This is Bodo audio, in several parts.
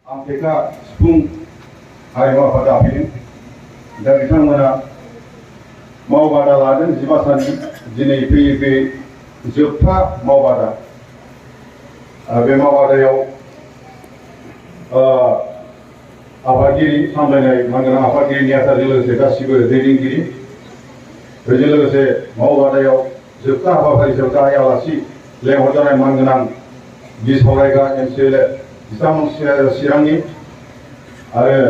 आमटेका सिफुं हारिमु आफाद दाफैदों। दा बिथांमोना मावबादा लादों 15 साननि। दिनै फैयै जोबथा मावबादा। बे मावबादायाव आफादगिरि सामलायनाय मानगोनां आफादगिरि नेहाथारजों लोगोसे गासिबो दैदेनगिरि, बेजों लोगोसे मावबादायाव जोबथा हाबाफारियाव गाहाय आलासि लेंहरजानाय मानगोनां बिसावरायग्रा MCLA बिथांमोन चिरांनि आरो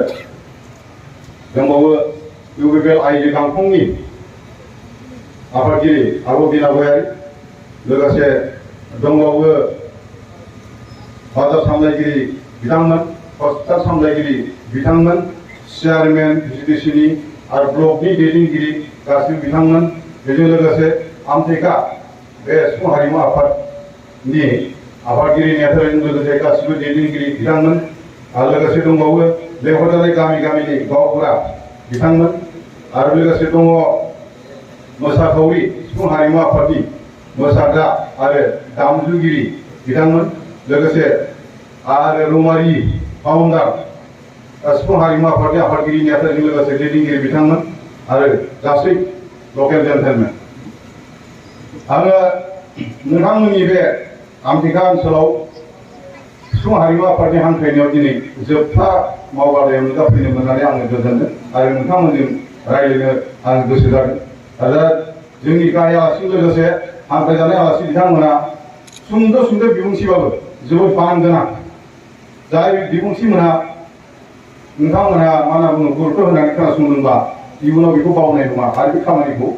दंबावो UPPL आइजो गांखंनि आफादगिरि आब' बिना गयारि, लोगोसे दंबावो बाजार सामलायगिरि बिथांमोन, हस्पिटाल सामलायगिरि बिथांमोन, चेयारमेन VCDCनि आरो ब्लकनि दैदेनगिरि गासिबो बिथांमोन, बेजों लोगोसे आमटेका बे सिफुं हारिमु आफादनि आफादगिरि नेहाथारजों लोगोसे गासिबो दैदेनगिरि बिथांमोन, आरो लोगोसे दंबावो लेंहरजानाय गामिनि गावबुरा बिथांमोन, आरो लोगोसे दङ मोसाखावरि सिफुं हारिमु आफादनि मोसाग्रा आरो दामजुगिरि बिथांमोन, लोगोसे आरो रौमारि फाउन्डार सिफुं हारिमु आफादनि आफादगिरि नेहाथारजों लोगोसे दैदेनगिरि बिथांमोन आरो गासै लकेल जेन्टेलमेन। आङो नोंथांमोननि बे आमटेका ओनसोलाव सिफुं हारिमु आफादनि हांख्रायनायाव दिनै जोबथा मावबादायाव नुजाफैनो मोननानै आङो गोजोनदों आरो नोंथांमोनजों रायज्लायनो आं गोसो जादों। दा जोंनि गाहाय आलासिजों लोगोसे हांख्रायजानाय आलासि बिथांमोना सुंद' बिबुंथिबाबो जोबोद मान गोनां। जाय बिबुंथिमोनहा नोंथांमोनहा मा होनना बुङो गुरुत्व होनानै खोनासंदोंबा इयुनाव बेखौ बावनाय नङा आरो बे खामानिखौ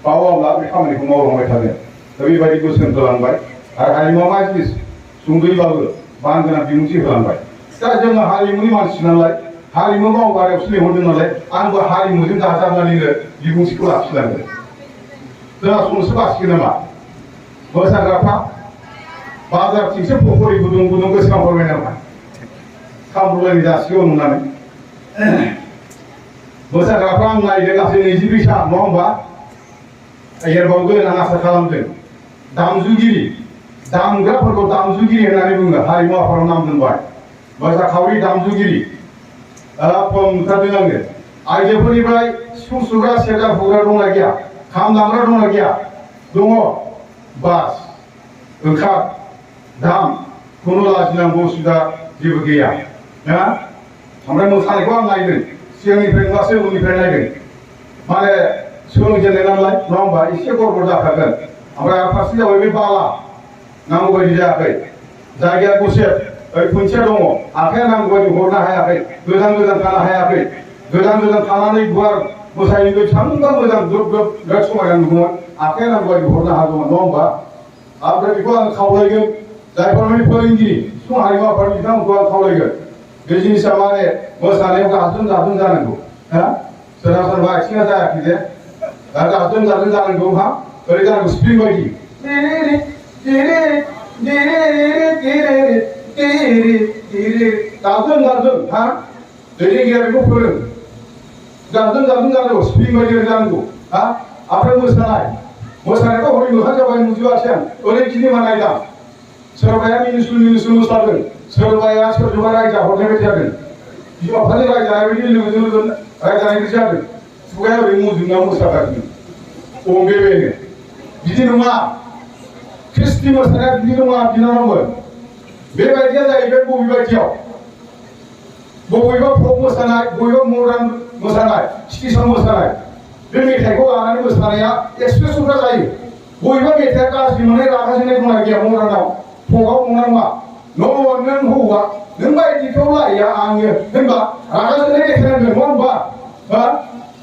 बावाब्ला बे खामानिखौ मावलांबाय थागोन। दा बेबायदि बोसोन होलांबाय आरो हारिमुआ मा जिनिस सुंद'यैबाबो मान गोनां बिबुंथि होलांबाय। दा जोङो हारिमुनि मानसि नालाय, हारिमु मावबादायावसो लिंहरदों नालाय, आंबो हारिमुजों दाजाबनानैनो बिबुंथिखौ लाखिलांगोन। जोंहा समसो बासिगोन नामा? मोसाग्राफ्रा बाजारथिंसो पकरि गुदुं गोसोखांहरबाय नामा? खामरुलायनो जासिगौ नुनानै मोसाग्राफ्रा आं नायदों गासै 22 सा, नङा होमबा? एरबावगोन आं आसा खालामदों। दामग्राफोरखौ दामजुगिरि होननानै बुङो, हारिमु आफादाव नाम दोनबाय। मोसाखावरि दामजुगिरि फर्म नुथारदों आङो। आइजोफोरनिफ्राय सिफुं सुग्रा, सेरजा हुग्रा दंना गैया? खाम दामग्रा दंना गैया? दङ। बास ओंखार दाम, खुनु लाजिनांगौ उसुबिदा जेबो गैया ना? ओमफ्राय मोसानायखौ आं नायदों, सिगांनिफ्राय नुवासै उननिफ्राय नायदों। माने सोलोंजेननाय नालाय, नङा होमबा? एसे गरबर जाखागोन। ओमफ्राय आरो फारसे जाबाय बे बाला नांगौ बायदि जायाखै, जायगाया गुसेब खुन्थिया दङ, आखाइया नांगौ बायदि हरनो हायाखै, गोजान थानो हायाखै। गोजान थानानै गुवार मोसायो बेसेबांबा मोजां ग्रोब बिराद समायना नुगौमोन, आखाइया नांगौ बायदि हरनो हागौमोन, नङा होमबा? ओमफ्राय बेखौ आं खावलायगोन, जायफोर माने फोरोंगिरि सिफुं हारिमु आफादनि बिथांमोनखौ आं खावलायगोन। बे जिनिसा माने मोसानायाव गाजों जानांगौ। सोरबा आथिङा जायाखै जे गाजों जानांगौ। ओरै जानांगौ स्प्रिं बायदि गाजों दैदेनगिरिया बेखौ फोरों। गाजों जानांगौ, स्प्रिं बायदि जानांगौ। ओमफ्राय मोसानायाथ' हरै मोखां जाबाय नुजोबासै आं, ओरै गिदिंना नायदां। सोरबाया मिनिस्लु मोसादों, सोरबाया सोरजोंबा रायजा हरनाय बायदि जादों, बिमा बिफाजों रायजानाय बायदि लोगोजों रायजानाय बायदि जादों। खुगाया ओरै मुजुनायाव मोसागासिनो बेनो। बिदि नङा, ख्रिस्टि मोसानाया बिदि नङा बिनानावमोन। बेबायदिया जाहैबाय बबेबा फक मोसानाय, बबेबा मडार्न मोसानाय, स्टेसन मोसानाय। बे मेथाइखौ लानानै मोसानाया एक्सप्रेसनफ्रा जायो। बबेबा मेथाइया गाज्रि मोननाय रागा जोंनाय दंना गैया? मडार्नाव फकआव नङा नङा नों हौवा नों बायदिखौ लाया आङो होनबा रागा जोंनाय देखायनांगोन, नङा होमबा?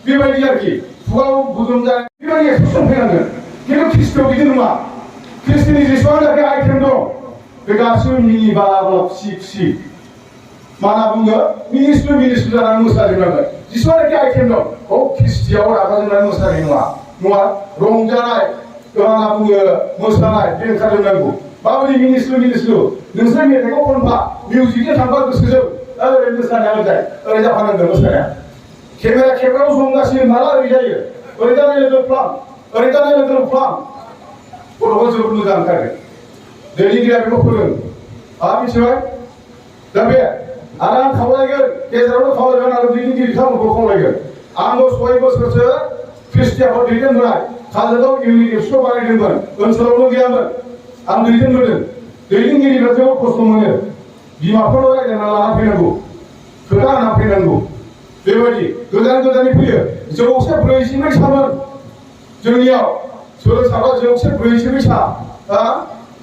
बेबायदि आरोखि खुगाव गुदुं जानाय बेबायदि एक्सप्रेसन फैनांगोन। खिन्थु ख्रिस्ट'आव बिदि नङा। ख्रिस्ट'नि जेसेबांनाखि आइटेम दं बे गासिबो मिनि बाला खुसि मा होनना बुङो? मिनिस्लु जानानै मोसाजोबनांगोन। जेसेबांनाखि आइटेम दं ख्रिस्टियाव रागा जोंनानै मोसानाय नङा। रंजानाय मा होनना बुङो मोसानाय बे ओंखारजोबनांगौ। माबोरै मिनिस्लु नोंसोर मेथाइखौ खनबा मिउजिकजों थांबा गोसोजों ओरै मोसानाया ओरै जाफानांगोन। मोसानाया केमेरा खेबग्रायाव जमगासिनो नालाय ओरै जायो, ओरै जानाय लोगो प्लां गथ'फ्रा जोबोद मोजां ओंखारो। दैदेनगिरिया बेखौ फोरों। मिथिबाय? दा बे आरो आं खावलायगोन गेजेरावनो खावलायगोन आरो दैदेनगिरि बिथांमोनखौ खावलायगोन आंबो 6 बोसोरसो ख्रिस्टियानखौ दैदेनबोनाय काजलगाव इउनिट एबसुआव बानायदोंमोन ओनसोलावनो गैयामोन आं दैदेनबोदों दैदेनगिरिफ्रा जोबोद खस्थ' मोनो बिमाफोरल' रायज्लायना लाना फैनांगौ खोथा होना फैनांगौ बेबायदि गोजान गोजाननि फैयो 143 सामोन जोंनियाव सोलोंसाफ्रा 143 सा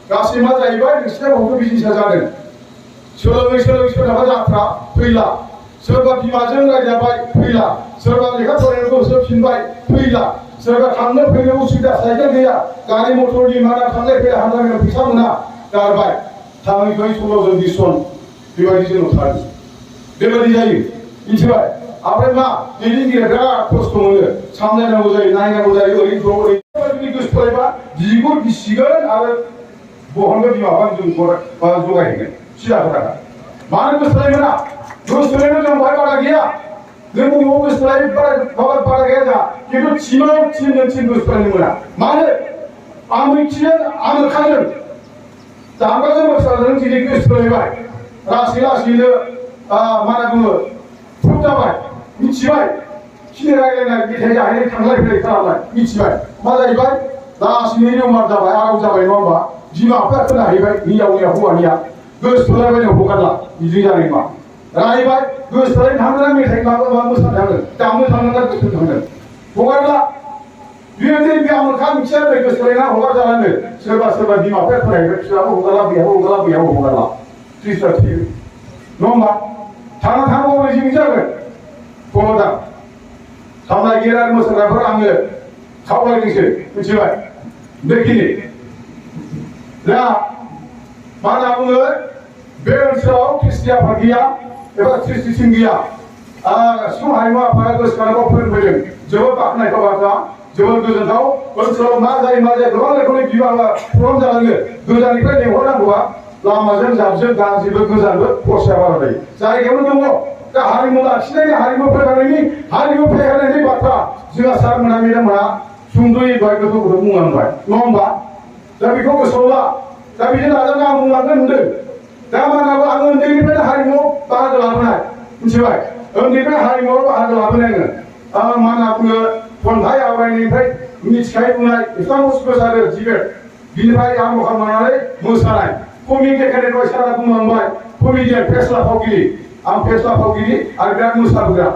गासै मा जाहैबाय नोंसिना बावथ' बिजनेसा जादों सोलोङै सोरहाबा जाथ्रा फैला सोरबा बिमाजों रायजाबाय फैला सोरबा लेखा फरायनायखौ होसोफिनबाय फैला सोरबा थांनो फैनो उसुबिदा साइकेल गैया गारि मटरनि माना थांलाय फैलाय हान्था मेला फैसा मोना गारबाय थाङै थाङै 16 जन बेबायदि जोंनाव थाङो बेबायदि जायो मिथिबाय ओमफ्राय मा दैदेनगिरिया बिराद खस्थ' मोनो सामलायनांगौ जायो नायनांगौ जायो ओरैनो गोसोथोलायबा बिगुर गिसिगोन आरो बहनबो बिमाबा जों जगायहैगोन सिदा खोथा मानो गोसोथोलाय मोना गोसोथोलायनो जों बाहाय बारा गैया नों बबेयाव गोसोथोलाय बारा गैया जोंहा खिन्थु थिन गोसोथोलायनो मोना मानो आं मिथिगोन आं होखागोन जाहांगाजों मोसाजों दिनै गोसोथोलायबाय लासै लासैनो मा होनना बुङो प्रुफ जाबाय मिथिबाय खिनि रायज्लायनाय मेथाइ जाहैनाय थांलाय फैलाय खालामनाय मिथिबाय मा जाहैबाय लासैनो नियमार जाबाय आराम जाबाय नङा होमबा बिमा बिफाया खोनाहैबाय हिनजावनिया हौवानिया गोसोथोलायबायनो हगारला बिदि जानाय मा रायबाय गोसोथोलायनो थांगोन मेथाइ माबा मोसानो थांगोन दामनो थांगोन ना गोसो थांगोन हगारला बेबायदि बिहामोनखा मिथिया बे गोसोथोलायना हगारजालानो सोरबा बिमा बिफाया खोनाहैबाय फिसाबो हगारला बेयावबो हगारला थ्रिस्रा थैयो नङा होमबा थांना थांगौ जिं जागोन खमदा सामलायगिरि आरो मोसाग्राफोर आङो खावलायदोंसो मिथिबाय बेखिनि दा मा होनना बुङो बे ओनसोलाव ख्रिस्टि आफाद गैया एबा ख्रिस्टि सिं गैया सिफुं हारिमु आफादा गोसोखांनायाव फोरोंफैदों जोबोद बाख्नायथाव बाथ्रा जोबोद गोजोनथाव ओनसोलाव मा जायो गोबां रोखोमनि प्रग्राम जालाङो गोजाननिफ्राय लेंहरनांगौआ लामाजों जाबजों गाज्रिबो गोजानबो खरसाया बारा जायो जायगायावनो दङ दा हारिमु लाखिनायनि हारिमु फेहेरनायनि बाथ्रा जोंहा सारमोना मेदाममोना सुंद'यै बाय गोथौ गोथौ बुंलांबाय नङा होमबा दा बेखौ गोसोआव ला दा बिदि नाजानो आं बुंलांगोन होनदों दा मानाबो आं उन्दैनिफ्रायनो हारिमुआव बाहागो लाबोनाय मिथिबाय उन्दैनिफ्राय हारिमुआव बाहागो लाबोनाय आङो मा होनना बुङो खन्थाइ आवरायनायनिफ्राय मिथिखाय बुंनाय इस्लाम मोसादो जिबेट बिनिफ्राय आं खालामनानै मोसानाय कमिक देखायनाय दहाय सारा बुंलांबाय कमिडियान फेस्ला फावगिरि आं फेस्ला फावगिरि आरो बिराद मोसाबोग्रा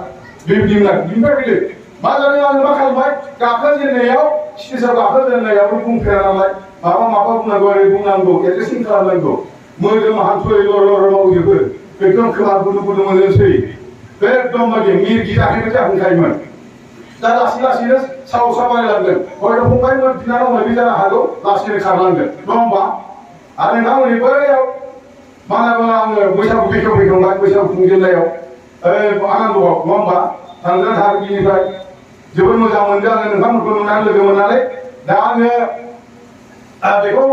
बेबायदिमोन बिनिफ्राय फैदो मा जादों आङो मा खालामबाय गाखोजेननायाव स्टेजआव गाखोजेननायाव बुंफेरा नालाय माबा बुंनांगौ ओरै बुंनांगौ एड्रेसिं खालामनांगौ मोदोम हान्थुयै लर मावजोबो एकदम खोमा गुदुं गुदुं मोनोसै एकदम बायदि मिरगि जाहैनो जाहैखायोमोन दा लासैनो साहसा बारायलांगोन हयथ' फंबायमोन बिनानाव बायदि जानो हागौ लासैनो खारलांगोन नङा होमबा आरो नोंथांमोननि बैयाव मा होनना बुङो आङो बैसागु बेखेवबाय बैसागु खुंजेननायाव आनन्दआव नङा होमबा थांगोन हारगिनिफ्राय जोबोद मोजां मोनदों आङो नोंथांमोनखौ नुनानै लोगो मोननानै दा आङो बेखौ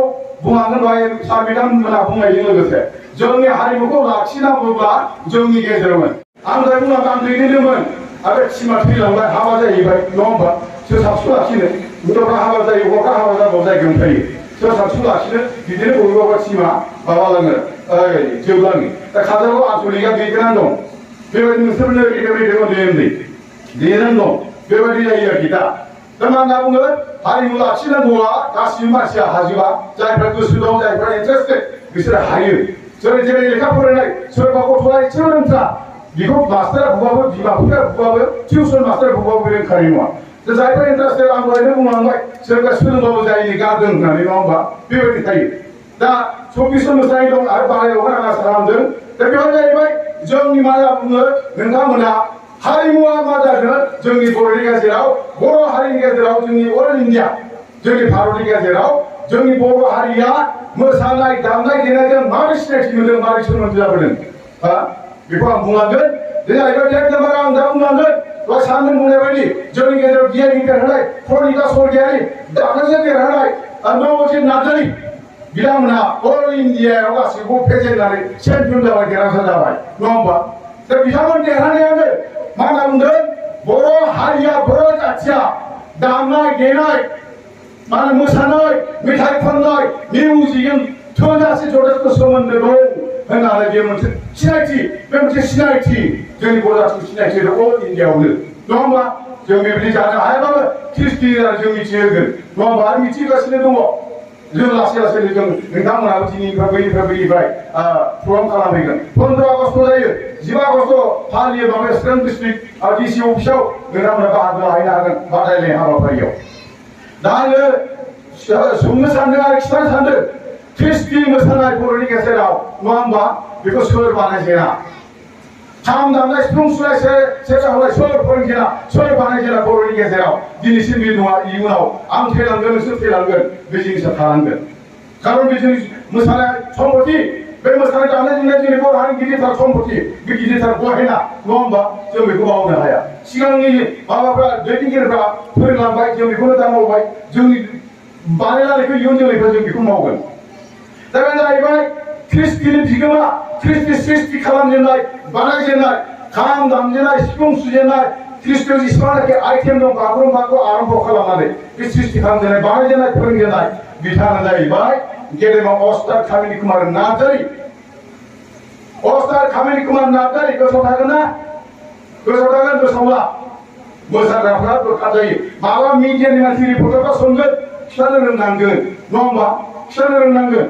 बुंलांगोन दहाय सार मेदाममोनहा बुंनायजों लोगोसे जोंनि हारिमुखौ लाखिनांगौब्ला जोंनि गेजेरावनो आं दहाय बुंलांबाय आं दैदेनदोंमोन आरो सिमा थैलांबाय हाबा जाहैबाय नङा होमबा सोर साबसिन लाखिनो हिनजावफ्रा हाबा जायो हौवाफ्रा हाबा जाबाबो जायगायावनो थायो सोर साबसिन लाखिनो बिदिनो बबेबा सिमा माबालाङो जोबलाङो दा काजलगाव आनसलिकआ दैदेननानै दं बेबायदि नोंसोरनो उन्दै दैदेननानै दं बेबायदि जायो आरोखि दा मा होनना बुङो हारिमु लाखिनांगौआ गासिबो मानसिया हाजोबा जायफ्रा गोसो दं जायफ्रा इन्टारेस्टेड बिसोरो हायो जेरै लेखा फरायनाय सोरबा गथ'आ एसेबो रोंथ्रा बेखौ मास्टारा बुबाबो बिमा बिफाया बुबाबो टिउसन मास्टारा बुबाबो बे रोंखानाय नङा जायफ्रा इन्टारेस्टेड आं दहायनो बुंलांबाय सोरबा सोलोंबाबो जायैनि गारदों होननानै नङा होमबा बेबायदि थायो दा 24 मोसानाय दं आरो बारायावबो आं आसा खालामदों दा बेवहाय जाहैबाय जोंनि मा बुङो नोंथांमोना हारिमुआ मा जागोन जोंनि बर'नि गेजेराव बर' हारिनि गेजेराव जोंनि अल इन्डिया जोंनि भारतनि गेजेराव जोंनि बर' हारिया मोसानाय दामनाय देनायजों माबोरै सिनायथि मोनदों माबोरै सोमोन्दो जाबोदों बेखौ आं बुंलांगोन बे जाहैबाय एकदमबारे आं दा बुंलांगोन दहाय सानदों बुंनाय बायदि जोंनि गेजेराव गियानि देरहानाय प्रनिता सरगियारि दाखालिसो देरहानाय नबजित नार्जारि बिथांमोनहा अल इन्डियायाव गासैखौबो फेजेननानै चेम्पियन जाबाय देरहासार जाबाय नङा होमबा दा बिथांमोन देरहानायानो मा होनना बुंदों बर' हारिया बर' जाथिया दामनाय देनाय मा होनो मोसानाय मेथाइ खननाय मिउजिकजों थोजासे जथेस्थ सोमोन्दो दं होननानै बे मोनसे सिनायथि बे मोनसे सिनायथि जोंनि बर' जाथिखौ सिनायथि अल इन्डियाआवनो नङा होमबा जों बेबायदि जानो हायाबाबो ख्रिस्टि जों मिथिहोगोन नङा होमबा आरो मिथिगासिनो दङ जों लासै लासैनो जों नोंथांमोनहाबो दिनैनिफ्राय बैनिफ्राय प्रग्राम खालामहैगोन 15 आगस्ट जायो 15 आगस्ट फालियो माबा चिरां डिस्ट्रिक्ट डिसि अफिसाव नोंथांमोना बाहागो लाहैनो हागोन बादायलायनाय हाबाफारियाव दा आङो सोंनो सानदों आरो खिथानो सानदों ख्रिस्टि मोसानाय बर'नि गेजेराव नङा होमबा बेखौ सोर बानायजेना खाम दामनाय सिफुं सुनाय सेरजा हुनाय सोर फोरोंजेना सोर बानायजेना बर'नि गेजेराव दिनैसिम बे नङा इयुनाव आं थैलांगोन नोंसोर थैलांगोन बे जिनिसा थालांगोन खारन बे जोंनि मोसानाय सम्पति बे मोसानाय दामनाय देनाय जोंनि बर' हारिनि गिदिरथार सम्पति बे गिदिरथार गहेना नङा होमबा जों बेखौ बावनो हाया सिगांनि माबाफ्रा दैदेनगिरिफ्रा फोरोंलांबाय जों बेखौनो दा मावबाय जोंनि बानायलांनायखौ इयुन जोलैफ्रा जों बेखौ मावगोन दा बे जाहैबाय ख्रिस्टिनि बिगोमा ख्रिस्टि सृष्टि खालामजेननाय बानायजेननाय खाम दामजेननाय सिफुं सुजेननाय ख्रिस्टियाव जेसेबांनाखि आइटेम दं बागुरुम्बाखौ आरम्भ खालामनानै बे सृष्टि खालामजेननाय बानायजेननाय फोरोंजेननाय बिथाङा जाहैबाय गेदेमा अस्ताद कामिनी कुमार नार्जारी अस्ताद कामिनी कुमार नार्जारी गोसोआव थागोन ना गोसोआव थागोन गोसोआवला मोसाग्राफ्रा दरखार जायो माबा मिडियानि मानसि रिपर्टारफ्रा सोंगोन खिथानो रोंनांगोन नङा होमबा खिथानो रोंनांगोन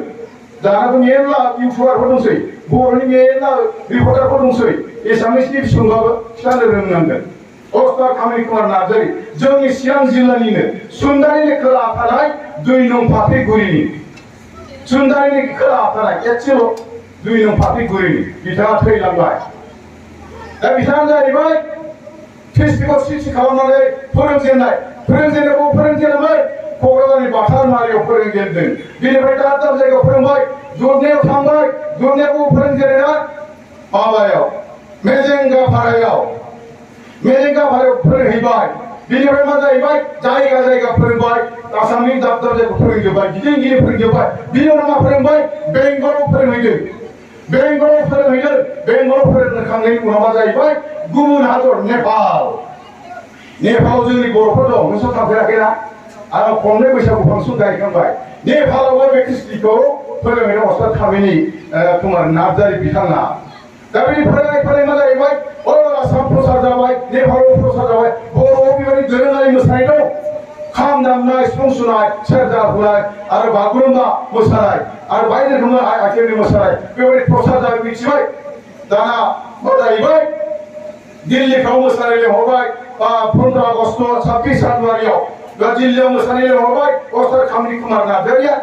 दानाथ' मेरला इउटुबारफोर दंसै बर'नि मेरला रिपर्टारफोर दंसै एसामिसनि सोंबाबो खिथानो रोंनांगोन अस्ताद कामिनी कुमार नार्जारी जोंनि चिरां जिल्लानिनो सुन्दारिनि खोला थानाय 2 नं फाख्रिगुरिनि सुन्दारिनि खोला थानाय एसेल' 2 नं फाख्रिगुरिनि बिथाङा थैलांबाय दा बिथाङा जाहैबाय ख्रिस्टिखौ सृष्टि खालामनानै फोरोंजेननाय क'क्राझारनि बाथारमारियाव फोरोंजेनदों बेनिफ्राय दाब दाब जायगायाव फोरोंबाय दुधनैयाव थांबाय दुधनैयावबो फोरोंजेननाया माबायाव मेजेंगापारायाव फोरोंहैबाय बेनिफ्राय मा जाहैबाय जायगा फोरोंबाय आसामनि दाब दाब जायगायाव फोरोंजोब्बाय गिदिर फोरोंजोब्बाय बिनि उनाव मा फोरोंबाय बेंगलाव फोरोंहैदों बेंगलाव फोरोंखांनायनि उनाव मा जाहैबाय गुबुन हादर नेपालाव जोंनि बर'फोर दं नोंसोर थांफेराखैना आं खननै बैसागु फांसन गायखांबाय नेपालावबो बे ख्रिस्टिखौ फोरोंहैनो अस्ताद कामिनी कुमार नार्जारी बिथाङा दा बेनि फोरोंनाय मा जाहैबाय आसाम प्रसार जाबाय नेपालाव प्रसार जाबाय बर'आव बेबायदि दोरोङारि मोसानाय दं खाम दामनाय सिफुं सुनाय सेरजा हुनाय आरो बागुरुम्बा मोसानाय आरो बायदि रोखोमनि आइटेमनि मोसानाय बेबायदि प्रसार जाबाय मिथिबाय दाना मा जाहैबाय दिल्लीफ्राव मोसानाय लिंहरबाय 15 आगस्ट 26 जानुवारियाव दिल्लीयाव मोसानाय लिंहरबाय अस्ताद कामिनी कुमार नार्जारीया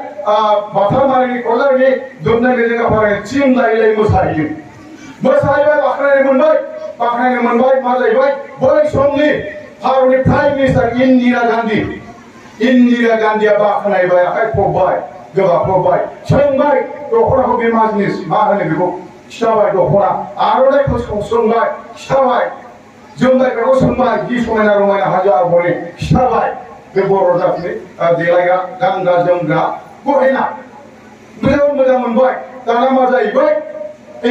बाथारमारिनि क'क्राझारनि दुधनৈ मेजेंगापारानि टिम लायै मोसाहैदों मोसाहैबाय बाख्नायनो मोनबाय मा जाहैबाय बै समनि भारतनि प्राइम मिनिस्टार इन्दिरा गान्धीया बाख्नायबाय आखाइ खबबाय गोबाख्रबबाय सोंबाय दख'नाखौ बे मा जिनिस मा होनो बेखौ खिथाबाय दख'ना आर'नाइखौ सोंबाय खिथाबाय जोमनायफोरखौ सोंबाय जि समायना रमायना हाजो आगरनि खिथाबाय बे बर' जातिनि देलायग्रा गानग्रा जोमग्रा गहेना मोजां मोनबाय दाना मा जाहैबाय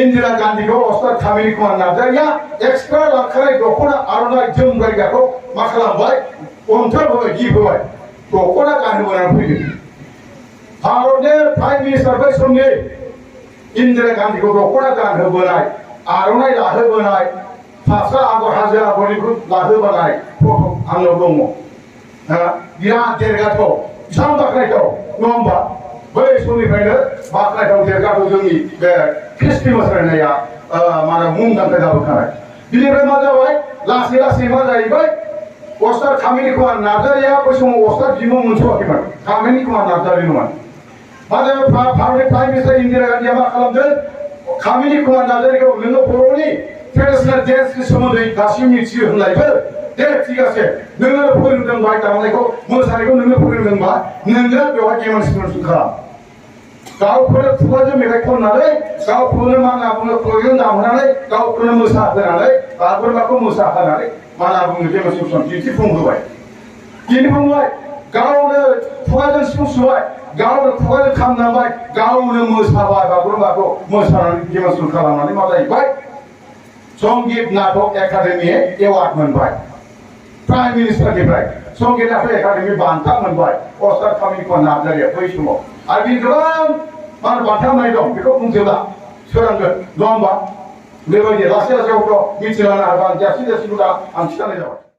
इन्दिरा गान्धीखौ अस्ताद कामिनी कुमार नार्जारीया एक्सट्रा लांखानाय दख'ना आर'नाइ जोमग्राखौ मा खालामबाय अन्थोब होबाय गिफ्ट होबाय दख'ना गानहोबोनानै फैदों भारतनि प्राइम मिनिस्टार बै समनि इन्दिरा गान्धीखौ दख'ना गानहोबोनाय आर'नाइ लाहोबोनाय फास्रा आगर हाजो आगरनिखौ लाहोबोनाय फट' आंनाव दङ बिराद देरगाथाव बेसेबां बाख्नायथाव नङा होमबा बै समनिफ्रायनो बाख्नायथाव देरगाथाव जोंनि बे ख्रिस्टि मोसानाया मुंदांखा जाबोखानाय बिनिफ्राय मा जाबाय लासै मा जाहैबाय अस्ताद कामिनी कुमार नार्जारीया बै समाव अस्ताद बिमुं मोनस'वाखैमोन कामिनी कुमार नार्जारी नङा मा जाबाय भारतनि प्राइम मिनिस्टार इन्दिरा गान्धीया मा खालामदों कामिनी कुमार नार्जारीखौ नोङो बर'नि ट्रेडिसनेल डेन्सनि सोमोन्दै गासिबो मिथियो होनलायबो दे थिग আছে नोङो फोरोंदोंबा दामनायखौ मोसानायखौ नोङो फोरोंदोंबा नोङो बेवहाय डेमनस्ट्रेसन खालाम गावखौनो खुगाजों मेथाइ खननानै गावखौनो मा होनना बुङो खुगाजों दामनानै गावखौनो मोसाहोनानै बागुरुम्बाखौ मोसाहोनानै मा होनना बुङो डेमनस्ट्रेसन दिन्थिफुंहोबाय गावनो खुगाजों सिफुं सुबाय गावनो खुगाजों खाम दामबाय गावनो मोसाबाय बागुरुम्बाखौ मोसानानै डेमनस्ट्रेसन खालामनानै मा जाहैबाय संगीत नाटक एकाडेमि एवार्ड मोनबाय प्राइम मिनिस्टारनिफ्राय संगीत नाटक एकाडेमि बान्था मोनबाय अस्ताद कामिनी कुमार नार्जारीया बै समाव आरो बिनि गोबां बान्था मोननाय दं बेखौ बुंजोबला सोरांगोन नङा होमबा बेबायदि लासै लासैयावथ' मिथिलानो हाबा जासि जासिखौ दा आं खिथानाय जाबाय